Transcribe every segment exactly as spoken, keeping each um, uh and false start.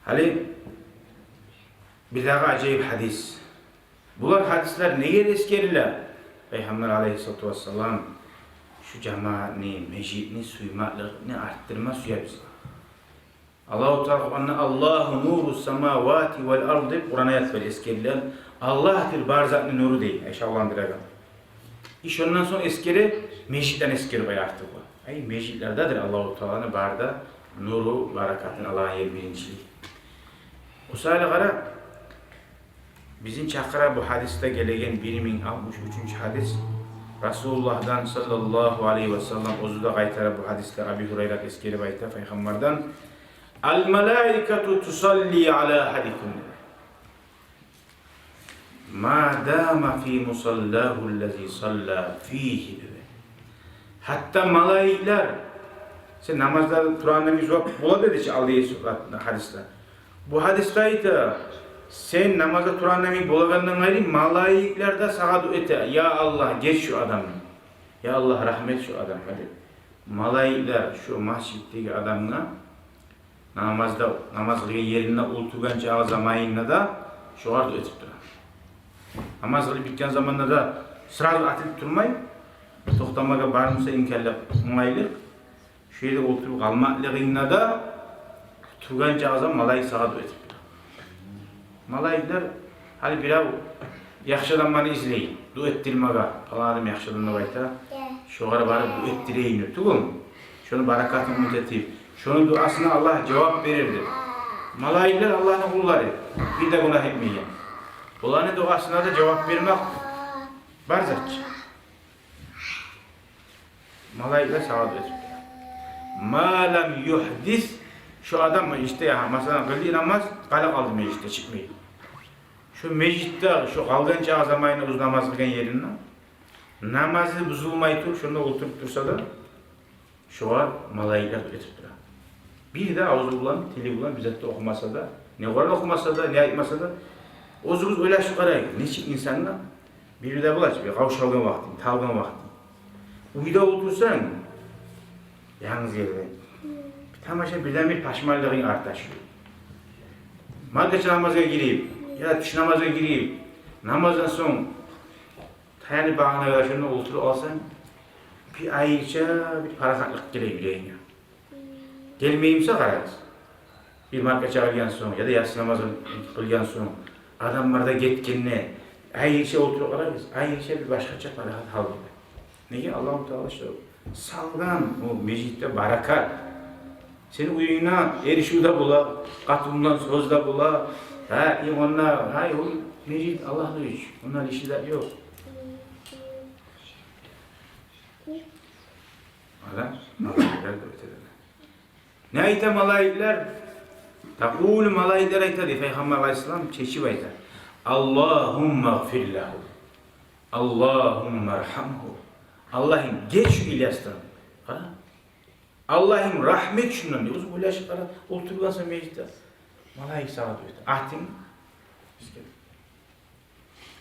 Гьали бирдагъы ажайып гьадис. Булар гьадислер неге эсгериле? Пайхаммар алайгьиссалату вассалам шу жамаатны, межитни сюймекликни артдырма сюе бизге. Аллагьу Таала Къуранда «Аллагьу нуру самавати вал ард» деп Къуран аят бар эсгерилген. Аллагьдыр бар затны нуру дей, айшавландырагъан. И шондан сонг эсгере, межитлени эсгерип ай артыкъ. Ай межитлердедир Аллагьу Тааланы бары да нуру, баракатын алагъан ер биринчилей. Осайлы къара, бизин чакъыра бу гьадисде гелеген бир минг алтмыш уьчюнчю гьадис. Расулуллагьдан саллаллагьу алайгьи ва саллам, оьзю де къайтара бу гьадисде, Аби Гьурайра эсгерип айта Пайхаммардан: «Ал малаикату тусалли ала агьадикум ма дама фи мусаллагьу ллази салла фигьи», — деди. Гьатта малайиклер, сен намазда турагъанда мисал бола деди чи алдагъы гьадисде. Бу гьадисде айта, сен намазда турагъанда мисал болагъандан къайры, малайиклер де сагъа дуа эте: «Я Аллагь, геч шу адамны. Я Аллагь, рагьмет шу адамгъа», — деп. Малайиклер шу межитдеги адамгъа намазда, намаз къылгъан еринде олтургъан чагъы заманында да шогъар дуа этип тура. Намаз къылып битген заманда да сразу атылып турмай, токътамагъа бармыса имканлыкъ, онгайлыкъ, шу ерде олтуруп къалмакълыгъынгда да тургъан чагъы заман малайик сагъа дуа этип тура. Малайиклер гьали бирев яхшы адамланы излей, дуа этдирмеге, палан адам яхшы адам деп айта, шогъар барып дуа этдирейим деп тюгюл, шону баракатын умут этип, шону дуасына Аллагь жавап берер деп. Малайиклер Аллагьны къуллары, бир де гюнагь этмейген. Оланы дуасына да жавап бермек бар зат чы. Малайиклер сагъа дуа этип тура. Ма лам югьдис, шу адам ишде, я, масала, къылды намаз, къала къалды межитде, чыкъмай. Шу межитде, шу къалгъан чагъы заманында оьзю намаз къылгъан еринде, намазы бузулмай туруп, шонда олтуруп турса да, шогъар малайиклер дуа этип тура. Бир де авзу булан, тили булан бир зат да охумаса да, не Къуран охумаса да, не айтмаса да, оьзюгюз ойлашып къарагъыз, нечик инсангъа бир де бола чы, бир къавшалгъан вакътинг, талгъан вакътинг. Уьйде олтурсанг, янгыз ерде, бир тамаша, бирден-бир пашманлыгъынг арта шу. Маркача намазгъа гирип, яда тюш намазгъа гирип, намаздан сонг таянып багъанагъа шонда олтуруп алсанг, бир айрыча бир парахатлыкъ геле юрегинге. Гелмей буса, къарагъыз, бир маркача къылгъан сонг яда яссы намазын къылгъан сонг, адамлар да гетгенде, айрыча олтуруп къарагъыз, айрыча бир башгъача парахат гьал геле. Неге? Аллагьу Таала шо салгъан о межитде баракат. Сени уьюнгде эришив де бола, къатынынг булан сёз де бола. Гьа, и онда, гьай, о межит Аллагьны уьюю, онда иши де ёкъ. Адам малайиклер де оьтедилер. Не айта малайиклер? Такъулу, малайиклер айта дей, Пайхаммар алайгьиссалам чечип айта: «Аллагьумма гъфир лагьу, Аллагьумма ргьамгьу». Аллагьым, геч шу Ильясдан. Къара. Аллагьым, рагьмет шундан дей. Оьзю ойлашып къара, олтургъансан межитде, малайик сагъа дуа эте. Атынг бизге.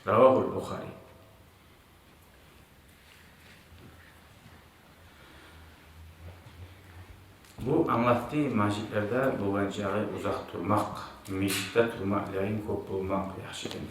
Равагьул Бухари. Бу англатды межитлерде болгъан чагъы узакъ турмакъ, межитде турмакълыгъынг кёп болмакъ яхшы экенни.